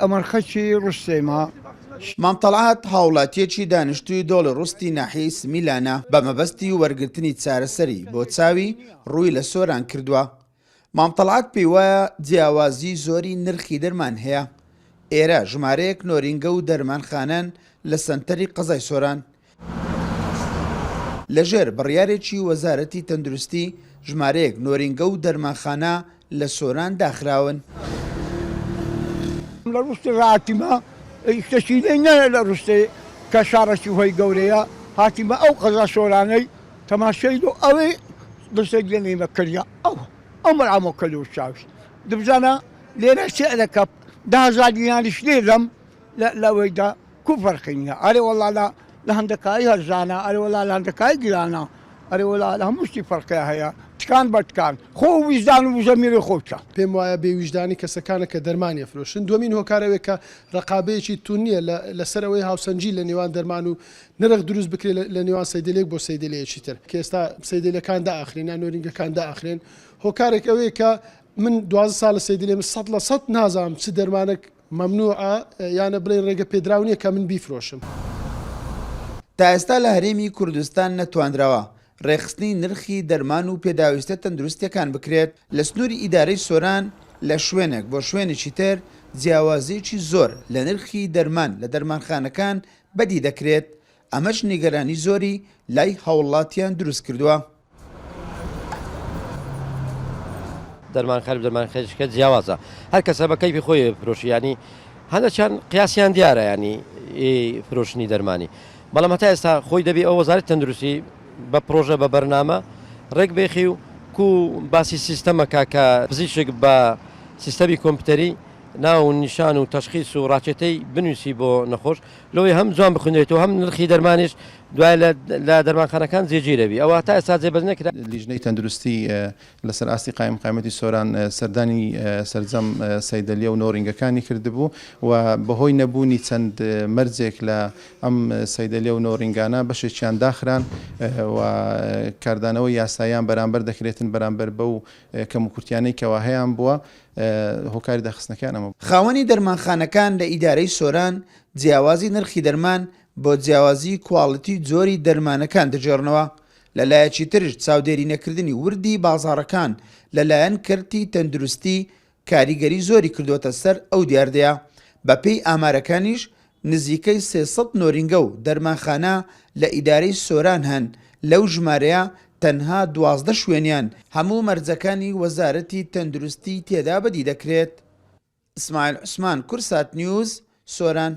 ئەمن خەکی ڕوستێمە. مام تەڵعەت هاوڵاتییەکی دانیشتووی دۆڵی ڕوستی ناحیەی سمیلانە، بە مەبەستی وەرگرتنی چارەسەری بۆ چاوی ڕووی لە سۆران کردووە. مام تەڵعەت پێیوایە جیاوازی زۆری نرخی دەرمان هەیە، ئێرە ژمارەیەک نۆرینگە و دەرمانخانەن لە سەنتەری قەزای سۆران، لەژێر بڕیارێکی وەزارەتی تەندروستی ژمارەیەک نۆرینگە و دەرمانخانە لە سۆران داخراون. لە ڕوستێ هاتیمە شتەکی لێ نایە لە ڕوستێ کە شاڕەکی هۆی گەورەیە هاتیمە ئەو قەزا سۆرانەی تەماشای لۆ ئەوێ دەستێک لێ نەیمە کردیا ئەو ئەو مەرامۆ کەلو چاوی دبزانە لێرە سعرەکە 10000 دیناریش لێ دەم لەوەیدا کو فەرقی نیە ئەرێ وەڵا لە لە هەندەکایی هەرزانە ئەرێ وەڵا لە هەندەکایی گرانە ئەرێ وەڵا لە هەموو شتی فەرقی هەیە تکان بە تکان خۆ و ویژدان و زەمیری خۆتە. پێم وایە بێ ویژدانی کەسەکانە کە دەرمانی ئەفرۆشن دووەمین هۆکار ئەوەیە کە ڕەقابەیەکی توند نیە لە لەسەر ئەوەی هاوسەنگی لە نێوان دەرمان و نرخ دروست بکرێت لە نێوان سەیدەلێک بۆ سەیدەلەیەکی تر کە ئێستا سەیدەلەکان دائەخرێن یان نۆرینگەکان دائەخرێن هۆکارێک ئەوەیە کە من 12 ساڵە سەیدەلێم سەد لە سەد نازانم چ دەرمانێک مەمنوعە یانە بڵێین ڕێگە پێدراو نیە کە من بیفرۆشم. تا ئێستا لە هەرێمی کوردستان نەتوانراوە ڕێکخستنی نرخی دەرمان و پێداویستە تەندروستییەکان بکرێت، لە سنووری ئیدارەی سۆران لە شوێنێک بۆ شوێنێکی تر جیاوازییەکی زۆر لە نرخی دەرمان لە دەرمانخانەکان بەدی دەکرێت، ئەمەش نیگەرانی زۆری لای هاوڵاتیان دروستکردووە. دەرمان خەرج دەرمان خەرجکە جیاوازە هەر کەسە بە کەیفی خۆی فرۆشی ینی هەندەچیان قیاسیان دیارە ینی فرۆشتنی دەرمانی بەڵام هەتا ئێستا خۆی دەبی ئەو وەزارەت تەندروستی بە پرۆژە بە بەرنامە ڕێک بێخی و کو باسی سیستەمەکە کە پزیشک بە سیستەمی کۆمپیوتەری ناو و نیشان و تەشخیص و ڕاچێتەی بنووسی بۆ نەخۆش لەوەی هەم جوان بخوێنرێتەوە هەم نرخی دەرمانیش دوای لە لە دەرمانخانەکان جێگیرەبی ئەوە تا ئێستا جێبەجێ نەکرا. لیژنەی تەندروستی لەسەر ئاستی قایمقامیەتی سۆران سەردانی سەرجەم سەیدەلیە و نۆرینگەکانی کردبوو و بەهۆی نەبوونی چەند مەرجێک لە ئەم سەیدەلیە و نۆرینگانە بەشێکیان داخران و کاردانەوەی یاساییان بەرامبەر دەکرێتن بەرامبەر بەو کەموکورتیانەی کەوا هەیان بووە هۆکاری داخستنەکەیان ئەمە بوو. خاوەنی دەرمانخانەکان لە ئیدارەی سۆران جیاوازی نرخی دەرمان بۆ جیاوازی کواڵیتی جۆری دەرمانەکان دەگێڕنەوە، لە لایەکی تریش چاودێری نەکردنی وردی بازاڕەکان لە لایەن کەرتی تەندروستی کاریگەری زۆری کردووەتە سەر ئەو دیاردەیە، بەپێی ئامارەکانیش نزیکەی 300 نۆرینگە و دەرمانخانە لە ئیدارەی سۆران هەن، لەو ژمارەیە تەنها 12 شوێنیان هەموو مەرجەکانی وەزارەتی تەندروستی تێدا بەدی دەکرێت. ئیسماعیل عوسمان، کوردسات نیوز، سۆران.